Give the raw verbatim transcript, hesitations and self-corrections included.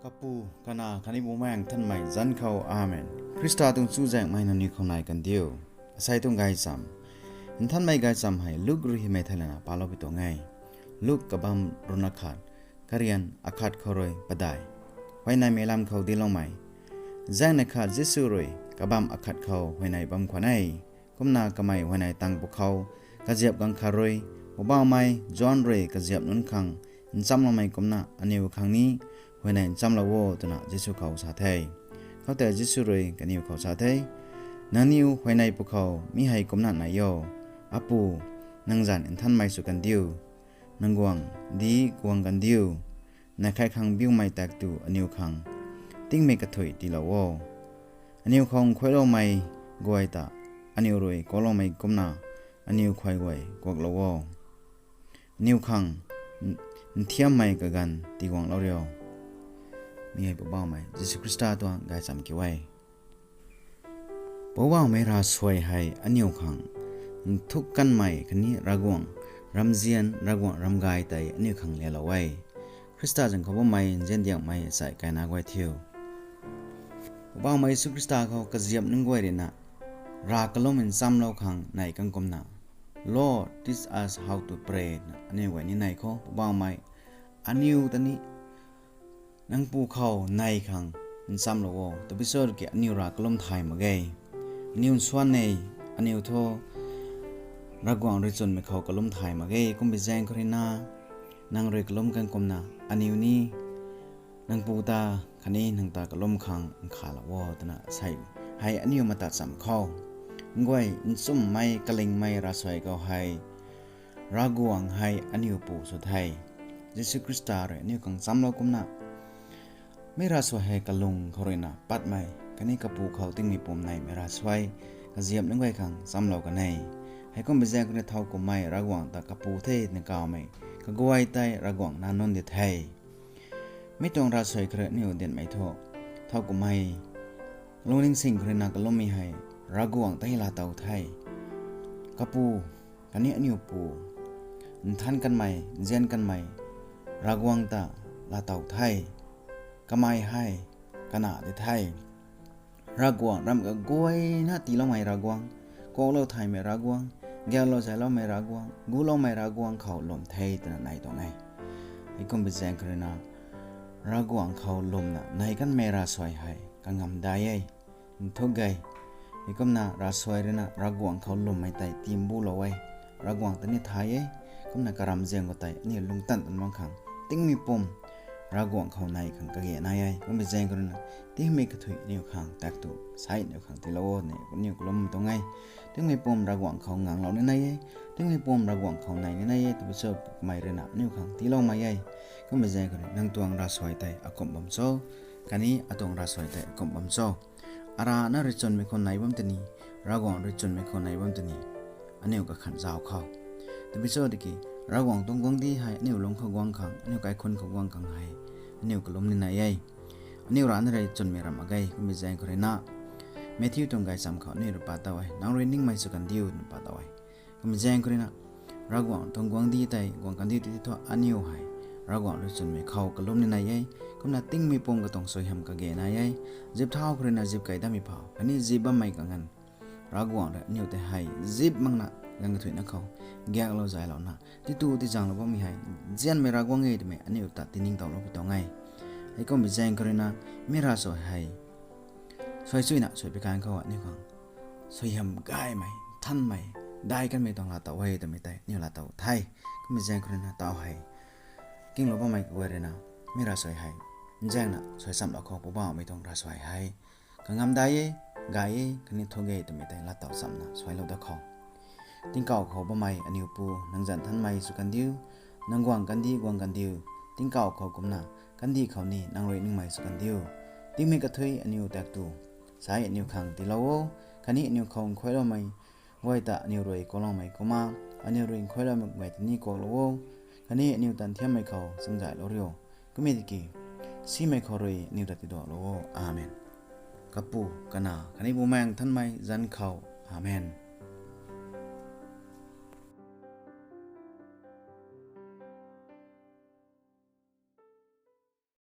Kapu, Kanac khatni Bumaengh Nthanmei zanc khou, Amen. Khrista tuang chuzaenghmei nangniw khou nai kandiu. Asei tuang gaychamv, nthanmei gaychamv hei Luk rui hymei theilana paloupui tuang e. Luk kabamv ruhna khat, karian akhat khou rui padeih. Huayneymei lam khou diloumei. Zaengnei khat Jisu rui kabamv akhat khou huayney bam khwan e. Kumna kamei huayney tang pwkhou kaziap ganv khat rui, Poubauhmei, John rui kaziap nunc khang nchamloumei kumna aniw khang ni huayney nchamlou o, twna Jisu khou sa the. Khoutei Jisu rui kaniw khou sa the, Nangniw huayney pwkhou mi hei kumcna nai o, Apu, nang zanc nthanmei sw kandiu, nang guangcdic guang kandiu, nai khat khang biumei tak tu aniw khang tingmei kathuic tiilou o. Aniw khou nkhuailoumei guay ta aniw rui kuakloumei kumna aniw khuay guay kuaklou o. Aniw khang nthiammei kaganv tiguanglou rio. Mi hei Poubauhmei Jisu Khrista tuang gaychamv kiu e. Poubauhmei ravsuai hei aniw khang nthuk kanmei khatni Ravguangc ramzian, Ravguangc ramgay tei aniw khang lelou e. Khrista zanc khou bammei nziandiangmei sai kaina guay thiu, Poubauhmei Jisu Khrista khou kaziap nunc guay ruina rav kalum nchamlou khang nai kan kumna, Lord, teach us how to pray, na aniw guay ni nai khou, Poubauhmei, aniw ta ni nang pu khou nai khang nchamlou o, tabui cho ki aniw rav kalum thay mak ge. Aniw nsuan e, aniw thu Ravguangc rui chwnmei khou kalum thay mak ge. Kumbi zaeng khou ruina nang rui kalum kan kumna aniw ni nang pu ta khatni nang ta kalum khang nkhavlou o, twna sa hei aniw mata cham khou, nguay nchumhmei kalingmei ravsuai khou hei Ravguangc hei aniw pu sw the. Jisu Khrista rui aniw khang nchamlou kumna, mi ravsuai hei kalung khou ruina patmei khatni kapu khou tingmei pum neimei ravsuai kaziap nunc guay khang nchamlou kan e. Heikumbi zaeng khou ruina thowkumhmei Ravguangc ta kapu the twna kawmei kaguay tei Ravguangc nac nunc di the. Mi tuang ravsuai khou rui aniw dinhmei thu, thowkumhmei lungning sing khou ruina kalummei hei Ravguangc ta hei laatow the. Kapu, khatni aniw pu, nthan kanmei, nzian kanmei Ravguangc ta laatow the. Kamei hei Kanac di the. Ravguangc ram kaguayna tiiloumei Ravguangc, kuaklou thaymei Ravguangc, gaeklou zayloumei Ravguangc, guloumei Ravguangc khou lwm the twna nai tuang e. Heikumbi zaeng khou ruina Ravguangc khou lwmna nai kanmei ravsuai hei kangamdai e, nthuk ge. Heikumna ravsuai ruina Ravguangc khou lwmmei tei timbulou e. Ravguangc ta ni thay e. Kumna karamzian khou tei aniw lungctan tan bam khang tingmei pum Ravguangc khou nai khang kage nai e. Kumbi zaeng khou ruina tingmei kathuic aniw khang tak tu sai aniw khang tiilou o, ni aniw kalum tuang e. Tingmei pum Ravguangc khou nganglou ni nai e. Tingmei pum Ravguangc khou nai ni nai e, tabui cho kamei ruina aniw khang tiiloumei e. Kumbi zaeng khou rui nang tuang ravsuai tei akumh bam cho, khatni atuang ravsuai tei akumh bam cho. Arana rui chwnmei khou nai bam tini, Ravguangc rui chwnmei khou nai bam tini, aniw kakhang zauc khou. Tabui cho tiki, Ravguangc tuang guangcdic hei aniw lungc khou guang khang, aniw kaikhunc khou guang khang hei aniw kalum ni nai e. Aniw rana rui chwnmei ram mak ge. Kumbi zaeng khou ruina Matthew tuang gaychamv khou aniw rui pat tow e, nang rui ningmei sw kandiu twna pat tow e. Kumbi zaeng khou ruina Ravguangc tuang guangcdic tei guang kandiu ti thu aniw hei Ravguangc rui chwnmei khou kalum ni nai e. Kumna tingmei pum katuang suaihiam kage nai e. Zip thau khou ruina zip kei damei phou khatni zip bammei kanganv Ravguangc rui aniw tei hei zip makna ganv kathuicna khou gaeklou zaylouna titu tizaenglou bammei hei nzianmei Ravguangc e twmei aniw ta tiningtowlou pui tuang e. Heikumbi zaeng khou ruina mi ravsuai hei suai chuina suai pi kan khou aniw khang suaihiam gaymei, nthanmei, dai kanmei tuang laatow e twmei tei aniw laatow the. Kumbi zaeng khou ruina taw hei kinglou bammei kaguay ruina mi ravsuai hei nzaengna suai chamlou khou Poubauhmei tuang ravsuai hei kangamdai e, gay e, khatni nthuk ge twmei tei laatow chamna suailou da khou. Tingkauh khou bammei aniw Pu, nang zanc nthanmei sw kandiu, nang guangc kandih guang kandiu, tingkauh khou kumna kandih khou ni nang rui ningmei sw kandiu. Tingmei kathuic aniw tak tu sai aniw khang tiilou o, khatni aniw khou nkhuailoumei guay ta aniw rui kuakloumei kumna aniw rui nkhuailoumei guay ta ni kuaklou o, khatni aniw ta nthiammei khou changzaylou rio. Kumna tiki simei khou rui aniw ta tiduaklou o. Amen. Kapu, Kanac khatni Bumaengh Nthanmei zanc khou. Amen.